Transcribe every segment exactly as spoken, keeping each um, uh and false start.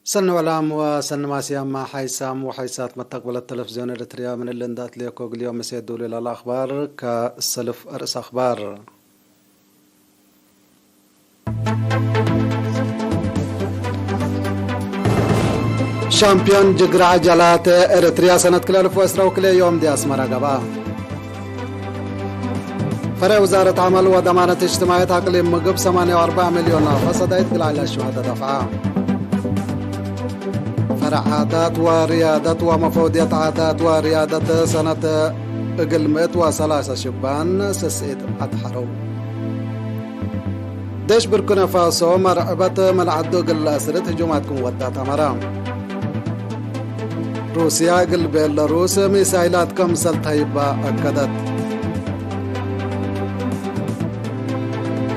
ሰኒ ወላም ወሰኒ ማስያማ ሓይሳም ወሓይሳት መተቅበለት ተለፍዝዮን ኤረትርያ ምን እሊ እንዳ አትሌኮ እግል ዮም ምሴ ዱሉ ለለአክባር ከሰልፍ አርእስ አክባር። ሻምፒዮን ጅግረ ዐጀላት ኤረትርያ ሰነት ክልኤ አልፍ ወዕስራ ወክልኤ ዮም ዲ አስመረ ገብአ። ፈሬዕ ውዛረት ዐመል ወደማነት እጅትማዕየት አቅሊም ምግብ ሰማንያ ወአርበዕ ሚልዮን ናፈ ሰዳይት ግልዓይ ለሹሀደ ደፍዐ። ፈሬዕ ዓዳት ወርያደት ወመፈውድየት ዓዳት ወርያደት ሰነት እግል ምእት ወሰላሰ ሽባን ስስኢት አትሐረው። ዴሽ ብርኪነ ፋሶ መርዕበት ምን ዐዱ እግል ለአስርት ህጁማት ክም ወዳት አመረ። ሩስያ እግል ቤለሩስ ሚሳይላት ከምሰል ተህይባ አከደት።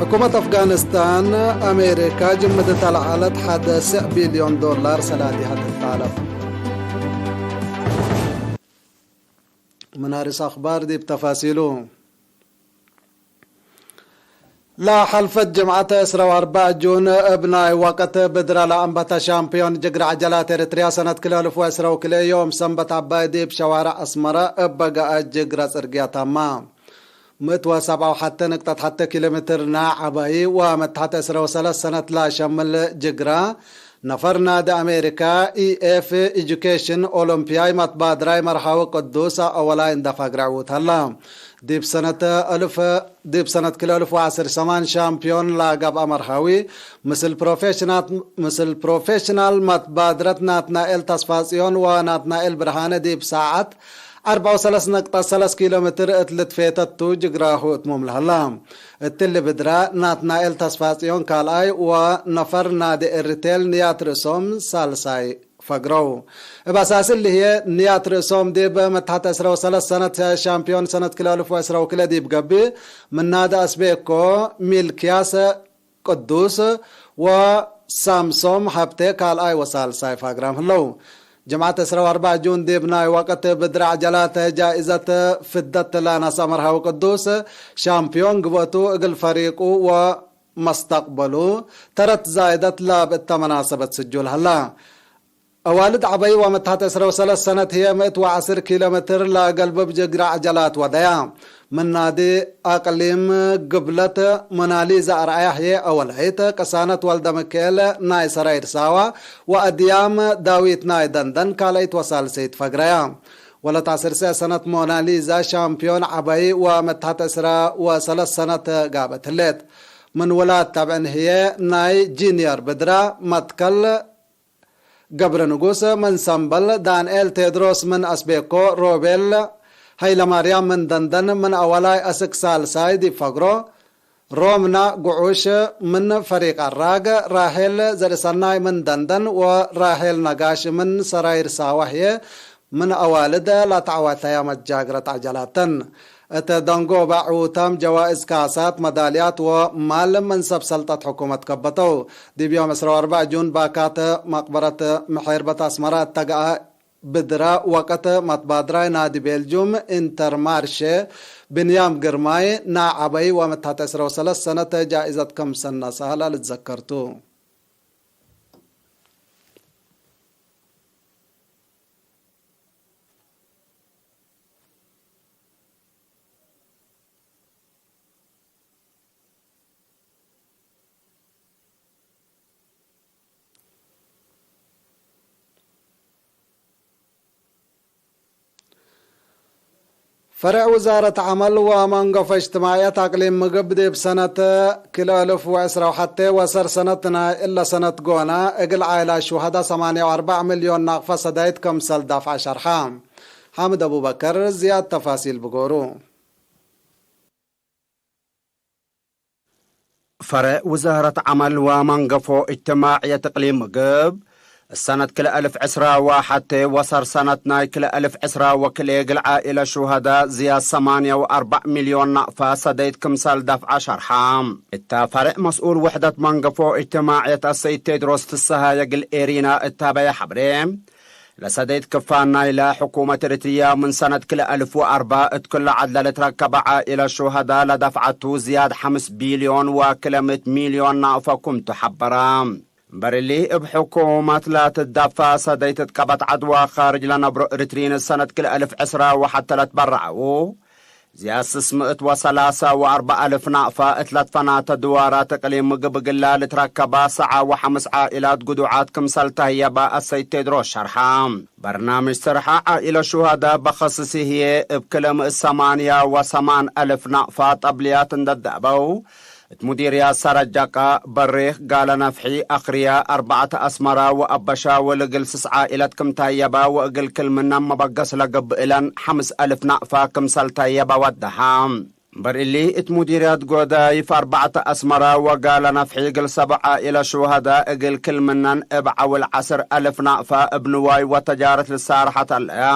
ሕኩመት አፍጋኒስታን፣ አሜሪካ ጅምድት አልዓለት ሐደ ስዕ ቢልዮን ዶላር ሰላዲሃ ትታለፍ። ምን አርስ አክባር ዲብ ተፋሲሉ። ለሐልፈት ጅምዐት ዕስራ ወአርበዕ ጁን እብ ናይ ወቅት ብድረ ለአንበተ ሻምፕዮን ጅግረ ዐጀላት ኤረትርያ ሰነት ክልኤ አልፍ ወዕስራ ወክልኤ ዮም ሰንበት ዐባይ ዲብ ሸዋርዕ አስመረ እብ በገአ ጅግረ ጽርግያ ታማ ምእት ወሰብዓ ወሐተ ንቅጠት ሐተ ኪሎ ሜትር ናይ ዐባይ ወመትሐት ዕስራ ወሰለስ ሰነት ለሸምል ጅግረ ነፈር ናዲ አሜሪካ ኢኤፍ ኤጁኬሽን ኦሎምፒያይ መትባድራይ መርሐዊ ቅዱስ አወላይ እንደ ፈግረዕዉ ተላ። ዲብ ሰነት አልፍ፣ ዲብ ሰነት ክልኤ አልፍ ወዐስር ሰማን ሻምፒዮን ለገብአ መርሐዊ ምስል ፕሮፌሽናት፣ ምስል ፕሮፌሽናል መትባድረት ናትናኤል ተስፋጽዮን ወናትናኤል ብርሃነ ዲብ ሳዐት አርበዕ ወሰለስ ነቅጠት ሰለስ ኪሎ ሜትር እት ልትፌተቱ ጅግራሁ እትሙም ለሀላ። እትሊ ብድረ ናትናኤል ተስፋጽዮን ካልኣይ ወነፈር ናዲ ኤሪቴል ንያት ርእሶም ሳልሳይ ፈግረው። እብ አሳስ እሊ ህዬ ንያት ርእሶም ዲብ መትሐት ዕስራ ወሰለስ ሰነት ሻምፒዮን ሰነት ክልኤ አልፍ ወዕስራ ወክልኤ ዲብ ገብእ ምን ናዲ አስቤኮ ሚልክያስ ቅዱስ ወሳምሶም ሀብቴ ካልኣይ ወሳልሳይ ፋግራም ህለው። ጅምዐት ዕስራ ወአርበዕ ጁን ዲብ ናይ ወቅት ብድረ ዐጀላት ጃኢዘት ፍደት ለነስአ መርሐዊ ቅዱስ ሻምፕዮን ግብአቱ እግል ፈሪቁ ወመስተቅበሉ ተረት ዛይደት ለብእተ መናሰበት ስጁል ሀላ። አዋልድ ዐበይ ወመትሐት ዕስራ ወሰለስ ሰነት ህዬ ምእት ወዐስር ኪሎ ሜትር ለገልብብ ጅግረ ዐጀላት ወደያ። ምን ናዲ አቅሊም ግብለት ሞናሊዛ አርአያ ህዬ አወላይት፣ ቅሳነት ወልደሚካኤል ናይ ሰራይር ሳዋ ወአድያም ዳዊት ናይ ደንደን ካልአይት ወሳልሰይት ፈግረያ። ወለት ዐስር ሰነት ሞናሊዛ ሻምፕዮን ዐበይ ወመትሐት ዕስራ ወሰለስ ሰነት ጋበት ህሌት። ምን ውላድ ተብዕን ህዬ ናይ ጂንየር ብድረ መትከል ገብረንጉስ ምን ሰምበል፣ ዳንኤል ቴድሮስ ምን አስቤኮ፣ ሮቤል ሀይለማርያም ምን ደንደን ምን አወላይ አስክ ሳልሳይ ዲብ ፈግሮ፣ ሮምና ጉዑሽ ምን ፈሪቅ አራግ፣ ራሄል ዘርእሰናይ ምን ደንደን ወራሄል ነጋሽ ምን ሰራይር ሳዋ ህዬ ምን አዋልድ ለተዐወተያ መጃግረት ዐጀላት ተን። እት ደንጎበ ዕዉታም ጀዋእዝ ካሳት፣ መዳልያት ወማል ምን ሰብ ሰልጠት ሕኩመት ከበተው። ዲብ ዮም ዕስራ ወአርበዕ ጁን ባካት መቅበረት መሐርበት አስመረ እተገአ ብድረ ወቅት መትባድራይ ናዲ ቤልጁም ኢንተርማርሼ ብንያም ግርማይ ናይ ዐበይ ወመትሐት ዕስራ ወሰለስ ሰነት ጃኢዘት ክምሰል ነስአ ለልትዘከር ቱ። ፈሬዕ ውዛረት ዐመል ወመንገፎ እጅትማዕየት አቅሊም ምግብ ዲብ ሰነት ክልኤ አልፍ ወዕስራ ወሐቴ ወሰር ሰነት ናይ እለ ሰነት ጎነ እግል ዓይላት ሹሀዳ ሰማንያ ወአርበዕ ሚልዮን ናቅፈ ሰዳይት ክምሰል ዳፍዐ ሸርሐ። ሓምድ አቡበከር ዝያድ ተፋሲል ብጎሩ። ፈሬዕ ውዛረት ዐመል ወመንገፎ እጅትማዕየት እቅሊም ምግብ፣ ሰነት ክልኤ አልፍ ዕስራ ወሐቴ ወሰር ሰነት ናይ ክልኤ አልፍ ዕስራ ወክልኤ እግል ዓኢለት ሹሀዳ ዝያድ ሰማንያ ወአርበዕ ሚልዮን ናቅፈ ሰደይት ክምሰል ደፍዐ ሸርሐ። እተ ፈሬዕ መስኡል ውሕደት መንገፎ እጅትማዕየት አሰይድ ቴድሮስ ፍሰሃየ እግል ኤሪና እት ሀበየ ሐብሬ፣ ለሰደይት ክፋን ናይለ ሕኩመት ኤረትርያ ምን ሰነት ክልኤ አልፍ ወአርበዕ እት ክሉ ዐድ ለልትረከበ ዓኢለት ሹሀዳ ለደፍዐቱ ዝያድ ሐምስ ቢልዮን ወክልኤ ምእት ሚልዮን ናቅፈ ክምቱ ሐበረ። እምበር እሊ፣ እብ ሕኩመት ለትትደፈ ሰደይት እት ቀበት ዐድዋ ካርጅ ለነብሮ ኤሪትርዪን ሰነት ክልኤ እልፍ ዕስራ ወሐተ ለትበረዐዉ፣ ዝያድ ስስ ምእት ወሰላሰ ወአርበዕ አልፍ ናቅፋ እት ለትፈናተ ድዋራት እቅሊም ምግብ እግላ ልትረከባ ሰዓ ወሐምስ ዓኢላት ግዱዓት ክምሰል ተህየባ አሰይድ ቴድሮስ ሸርሐ። በርናምጅ ስርሐ ዓኢለ ሹሀዳ በኸስስ ህዬ፣ እብ ክለ ምእት ሰማንያ ወሰማን አልፍ ናቅፋ ጠብልያት እንደ ደአበው፣ እት ሙዲርያት ሰረጀቃ፣ በሬክ፣ ጋለ ነፍሒ፣ አክርያ፣ አርበዕተ አስመራ ወአበሻውል እግል ስስ ዓኢለት ክም ተህየባ ወእግል ክል ምነን መበገስ ለገብእ እለን ሐምስ አልፍ ናቅፋ ክምሰል ተህየባ ወደሐ። እምበር እሊ፣ እት ሙዲርያት ጎዳይፍ አርበዕተ አስመራ ወጋለ ነፍሒ እግል ሰብዕ ዓኢለ ሹሀዳ እግል ክል ምነን እብ ዐውል ዐስር አልፍ ናቅፋ እብ ንዋይ ወተጃረት ልሳርሐት አለያ።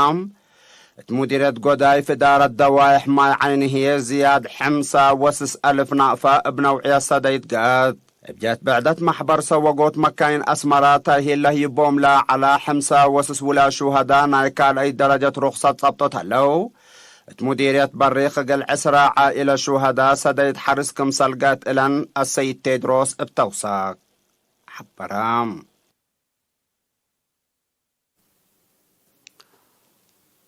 እት ሙዲርየት ጎዳይፍ እዳረት ደዋይሕ ማይ ዓይን ህዬ ዝያድ ሕምሳ ወስስ አልፍ ናቅፋ እብ ነውዕየት ሰደይት ገአት። እብ ጀህት ብዕደት መሕበር ሰወጎት መካይን አስመራ ተእሂል ለህይቦም ለዐላ ሕምሳ ወስስ ውላድ ሹሀዳ ናይ ካልአይት ደረጀት ሩክሰት ጸብጦት ዐለው። እት ሙዲርየት በሪክ እግል ዕስራ ዓኢለ ሹሀዳ ሰደይት ሐርስ ክምሰል ገአት እለን አሰይድ ቴድሮስ እብ ተውሳክ ሐበረ።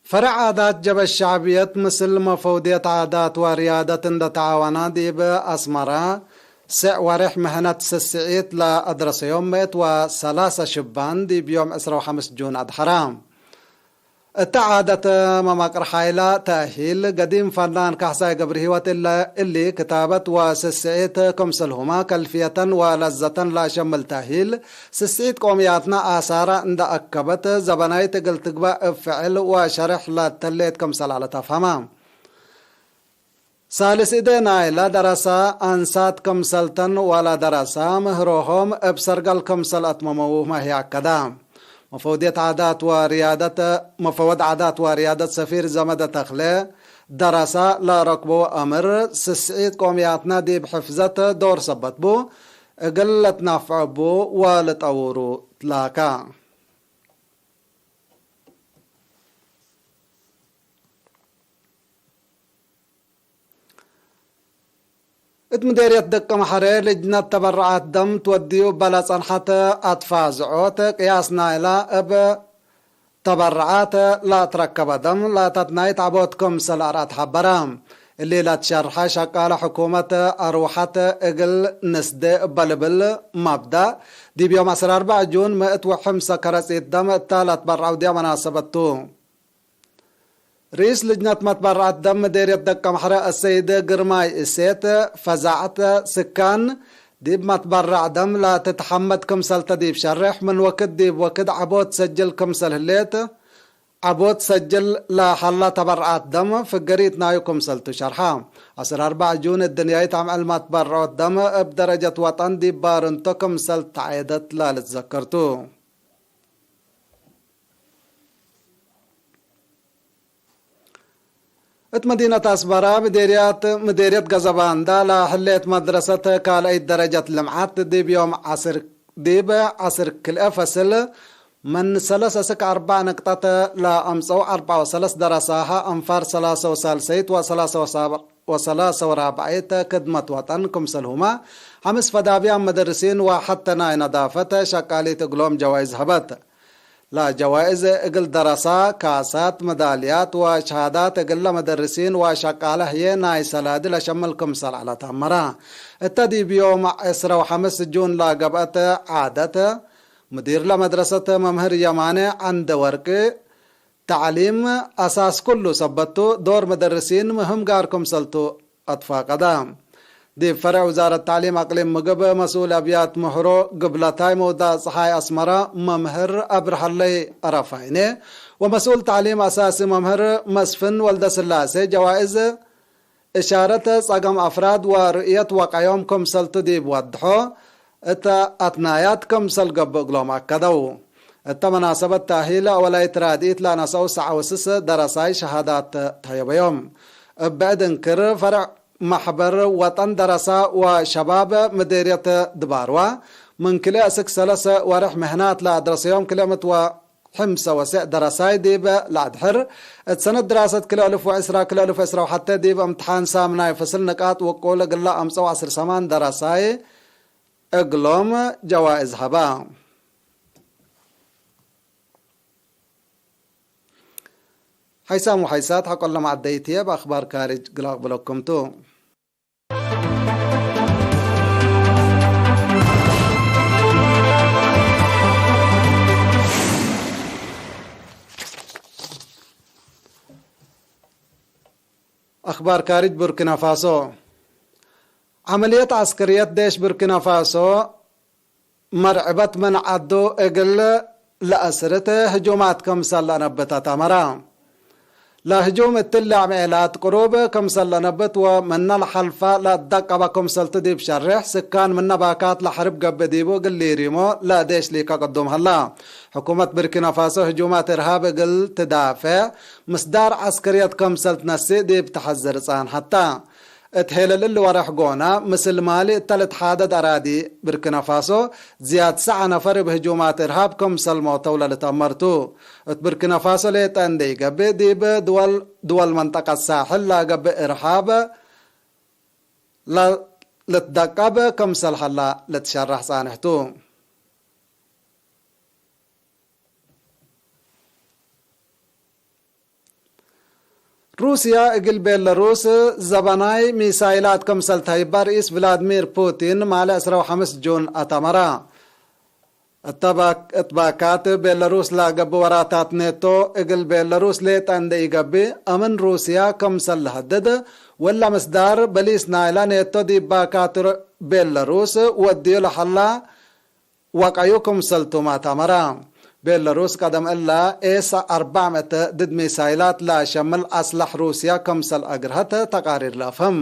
ፈርዕ ዓዳት ጀበ ሸዕብየት ምስል መፈውድየት ዓዳት ወርያደት እንደ ተዓወና፣ ዲብ አስመራ ስዕ ወሬሕ ምህነት ስስዒት ለአድረሰዮም ምእት ወሰላሰ ሽባን ዲብ ዮም ዕስራ ወሐምስ ጁን አድሐራ። እተ ዓደት መማቅር ሓይላ ተእሂል፣ ገዲም ፈናን ካሕሳይ ገብረሂወት እለ እሊ ክታበት ወስስዒት ክምስልሁመ ከልፍየተን ወለዘተን ለአሸምል ተእሂል፣ ስስዒት ቆምያትና አሳራ እንደ አከበት፣ ዘበናይት እግል ትግበእ እብ ፍዕል ወሸርሕ ለተሌት ክምሰል አለተፍሀመ። ሳልስ እዴ ናይለ ደረሳ አንሳት ክምሰልተን ወለደረሳ ምህሮሆም እብ ሰርገል ክምሰል አትመመውህመ ህይ አከዳ። መፈውድየት ዓዳት ወርያደት፣ መፈወድ ዓዳት ወርያደት ሰፊር ዘመደ ተክለ፣ ደረሳ ለረክበው አምር ስስዒት ቆምያትና ዲብ ሕፍዘት ዶር ሰበት ቡ፣ እግል ለትናፈዕ ቡ ወልጠውሩ ትላካ። እት ምዴርየት ደቀምሐረ ልጅነት ተበረዓት ደም ትወድዩ እበ ለጸንሐት አትፋዝዖት፣ ቅያስ ናይላ እብ ተበረዓት ለአትረከበ ደም ለአተትናይት ዐቦት ክምሰል አርአት ሐበረ። እሊ ለትሸርሐ ሸቃለ ሕኩመት አርወሐት እግል ንስዴ እበ ልብል መብደእ፣ ዲብ ዮም ዐስር አርበዕ ጁን ምእት ወሐምሰ ከረጺት ደም እተ ለትበረዐው ዲብ መናሰበት ቱ። ርኢስ ልጅነት መትበረዐት ደም ምዴርየት ደቀምሐረ አሰይድ ግርማይ እሴት፣ ፈዛዐት ስካን ዲብ መትበረዕ ደም ለትትሐመድ ክምሰልተ ዲብ ሸርሕ፣ ምን ወክድ ዲብ ወክድ ዐቦት ሰጅል ክምሰል ህሌት፣ ዐቦት ሰጅል ለሀላ ተበረዓት ደም ፍገሪት ናዩ ክምሰልቱ ሸርሐ። ዐስር አርበዕ ጁን እድንያይት አምዕል መትበረዖት ደም እብ ደረጀት ወጠን ዲብ ባርንቶ ክምሰል ተዐየደት ለልትዘከርቱ። እት መዲነት አስመራ ምዴርያት፣ ምዴርየት ገዘባንዳ ለህሌት መድረሰት ካልአይት ደረጀት ልምዓት ዲብ ዮም ዐስር፣ ዲብ ዐስር ክልኤ ፈስል ምን ሰለስ እስክ አርበዕ ንቅጠት ለአምጸው አርበዕ ወሰለስ ደረሳሀ አንፋር ሰላሰ ወሳልሰይት ወሰላሰ ወሳብ-፣ ወሰላሰ ወራብዐይት ክድመት ወጠን ክምሰልሁመ ሐምስ ፈዳብያን መደርሲን ወሐተ ናይ ነዳፈት ሸቃሊት እግሎም ጀዋይዝ ሀበት። ለጀዋይዝ እግል ደረሳ፣ ካሳት፣ መዳልያት ወሸሃዳት እግለ መደርሲን ወሸቃለ ህዬ ናይ ሰላዲ ለሸምል ክምሰል ዐለ ተአመረ። እተ ዲብ ዮም ዕስረ ወሐምስ ጁን ለገብአት ዓደት፣ ምዲር ለመድረሰት መምህር የማነ ዐንደወርቅ፣ ተዕሊም አሳስ ኩሉ ሰበት ቱ፣ ዶር መደርሲን ምህም ጋር ክምሰልቱ አትፋቀደ። ዲብ ፈርዕ ውዛረት ተዕሊም አቅሊም ምግብ መስኡል አብያት ምሕሮ ግብለታይ መውዳእ ጸሓይ አስመራ መምህር አብርሃለይ አራፋይኔ ወመስኡል ተዕሊም አሳሲ መምህር መስፍን ወልደስላሴ ጀዋእዝ እሻረት ጸገም አፍራድ ወርእየት ወቀዮም ክምሰልቱ ዲብ ወድሖ፣ እተ አትናያት ክምሰል ገብእ እግሎም አከደው። እተ መናሰበት ተእሂል አወላይት ራድኢት ለአነሰአው ሰዐ ወስስ ደረሳይ ሸሃዳት ተህየበዮም። እብ ብዕድ እንክር፣ ፈርዕ መሕበር ወጠን ደረሳ ወሸባብ ምዴርየት ድባርዋ፣ ምን ክልኤ እስክ ሰለሰ ወርሕ ምህናት ለአድረሰዮም ክልኤ ምእት ወሕምሰ ወስዕ ደረሳይ ዲብ ለአድሕር፣ እት ሰነት ድራሰት ክልኤ እልፍ ወዕስራ ክልኤ እልፍ ወዕስራ ወሐተ ዲብ እምትሓን ሳምናይ ፍስል ንቃጥ ውቁል እግለ አምጸው ዐስር ሰማን ደረሳይ እግሎም ጀዋእዝ ሀባ። ሐይሳም ወሐይሳት ሐቆለ መዐደይትዬ እብ አክባር ካርጅ ግል አቅብለኩም ቱ። አክባር ካርጅ ቡርኪና ፋሶ። ዐመልየት ዐስከርየት ዴሽ ቡርኪና ፋሶ መርዕበት ምን ዐዱ እግል ለአስርት ህጁማት ክምሰል ለአነብት አተመረ። ለህጁም እትለ አምዔላት ቅሩብ ክምሰል ለአነብት ወምነ ለሐልፈ ለአትደቀበ ክምሰልቱ ዲብ ሸሬሕ፣ ስካን ምነ ባካት ለሐርብ ገብእ ዲቡ እግል ሊሪሞ ለዴሽ ሊከቅዱም ሀላ። ሕኩመት ቡርኪና ፋሶ ህጁማት እርሃብ እግል ትዳፌዕ ምስዳር ዐስከርየት ክምሰል ትነስእ ዲብ ተሐዝር ጻንሐተ። እት ሄለል እሊ ወሬሕ ጎነ፣ ምስል ማሊ እተ ልትሓደድ አራዲ ብርኪና ፋሶ፣ ዝያድ ሰዓ ነፈር እብ ህጁማት እርሃብ ክምሰል ሞተው ለልትአመር ቱ። እት ብርኪና ፋሶ ሌጠ እንዴ ኢገብእ፣ ዲብ ድወል፣ ድወል መንጠቀት ሳሕል ለገብእ እርሃብ ለ-፣ ልትደቀብ ክምሰል ሀላ ልትሸረሕ ጻንሕ ቱ። ሩስያ እግል ቤለሩስ ዘበናይ ሚሳይላት ክምሰል ተህይበ ርኢስ ቭላድሚር ፑቲን ማለ ዕስራ ወሐምስ ጁን አተመረ። እተ ባክ-፣ እት ባካት ቤለሩስ ለገብእ ወራታት ኔቶ እግል ቤለሩስ ሌጠ እንዴ ኢገብእ፣ አምን ሩስያ ክምሰል ለሀድድ፣ ወለ ምስዳር በሊስ ናይለ ኔቶ ዲብ ባካት ር-፣ ቤለሩስ ወድዩ ለሀላ ወቀዩ ክምሰልቱመ ተመረ። ቤለሩስ ቀደም እለ ኤስ አርበዕ ምእት ድድ ሚሳይላት ለሸምል አስላሕ ሩስያ ክምሰል አግርሀት ተቃሪር ለአፍህም።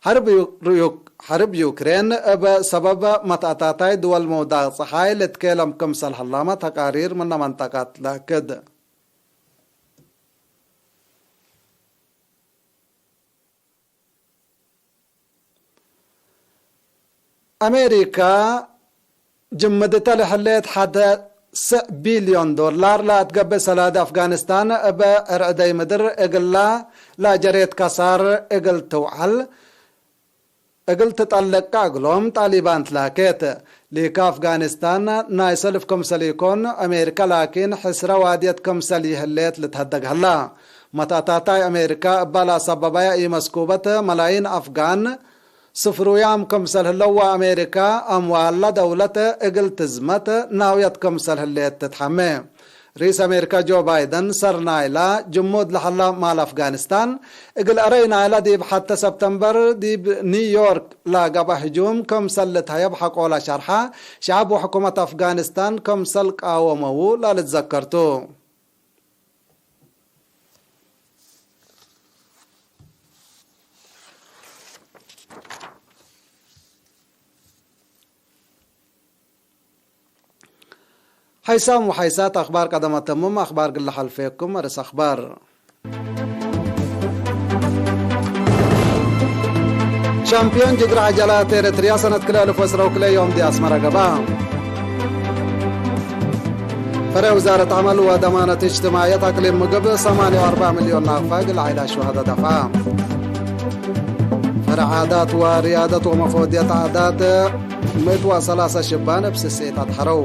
ሐርብ ዩ-፣ ዩክ-፣ ሐርብ ዩክሬን እብ ሰበብ መትአታታይ ድወል ምውዳቅ ጸሓይ ልትኬለም ክምሰል ሀላመ ተቃሪር ምነ መንጠቀት ለአክድ። አሜሪካ ጅምድተ ለህሌት ሐደ ስዕ ቢልዮን ዶላር ለአትገብእ ሰላዲ አፍጋኒስታን እብ ዕርዕደይ ምድር እግላ ለአጀሬት ከሳር እግል ትውዐል እግል ትጠልቀ እግሎም ጣሊባን ትላኬት። ሊከ አፍጋኒስታን ናይ ሰልፍ ክምሰል ኢኮን፣ አሜሪካ ላኪን ሕስረ ዋድየት ክምሰል ይህሌት ልትሀደግ ሀላ። መትአታታይ አሜሪካ እባ ለአሰበባያ ኢመስኩበት መላይን አፍጋን ስፍሩያም ክምሰል ህለው ወአሜሪካ አምዋለ ደውለት እግል ትዝመት ናውየት ክምሰል ህሌት ትትሐሜ። ርኢስ አሜሪካ ጆ ባይደን ሰር ናይላ ጅሙድ ለሀላ ማል አፍጋኒስታን እግል አረይ ናይላ ዲብ ሐተ ሰብተምበር ዲብ ኒውዮርክ ለገብአ ህጁም ክምሰል ልትሀየብ ሐቆለ ሸርሐ፣ ሸዐብ ወሕኩመት አፍጋኒስታን ክምሰል ቃወመዉ ለልትዘከር ቱ። ሐይሳም ወሐይሳት አክባር ቀደም አተምም አክባር ግለ ሐልፌኩም። አርስ አክባር። ሻምፒዮን ጅግረ ዐጀላት ኤረትርያ ሰነት ክልኤ አልፍ ወዕስራ ወክልኤ ዮም ዲ አስመረ ገብአ። ፈሬ ውዛረት ዐመል ወደማነት እጅትማዕየት አቅሊም ምግብ ሰማንያ ወአርበዕ ሚልዮን ናቅፋ እግል ዐኢላት ሹሀደ ደፍዐ። ፈሬ ዓዳት ወርያደት ወመፎድየት ዓዳት ምእት ወሰላሰ ሽባን እብ ስስዒት አትሐረው።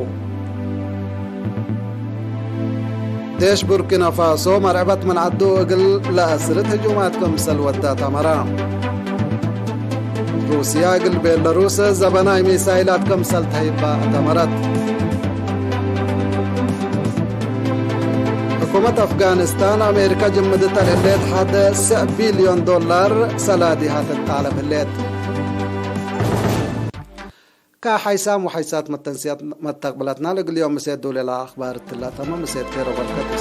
ዴሽ ቡርኪና ፋሶ መርዕበት ምን ዐዱ እግል ለአስርት ህጁማት ክምሰል ወዳት አመረ። ሩስያ እግል ቤለሩስ ዘበናይ ሚሳይላት ክምሰል ተህይባ አተመረት። ሕኩመት አፍጋኒስታን አሜሪካ ጅምድተ ለህሌት ሐደ ስዕ ቢልዮን ዶላር ሰላዲሃ ትጣለብ ህሌት። ከሐይሳም ወሐይሳት መተንስያት መተቅብለትና ለእግል ዮም ምሴት ዱሌላ አክባር እትላ ተመ ምሴት ኬሮ በርከት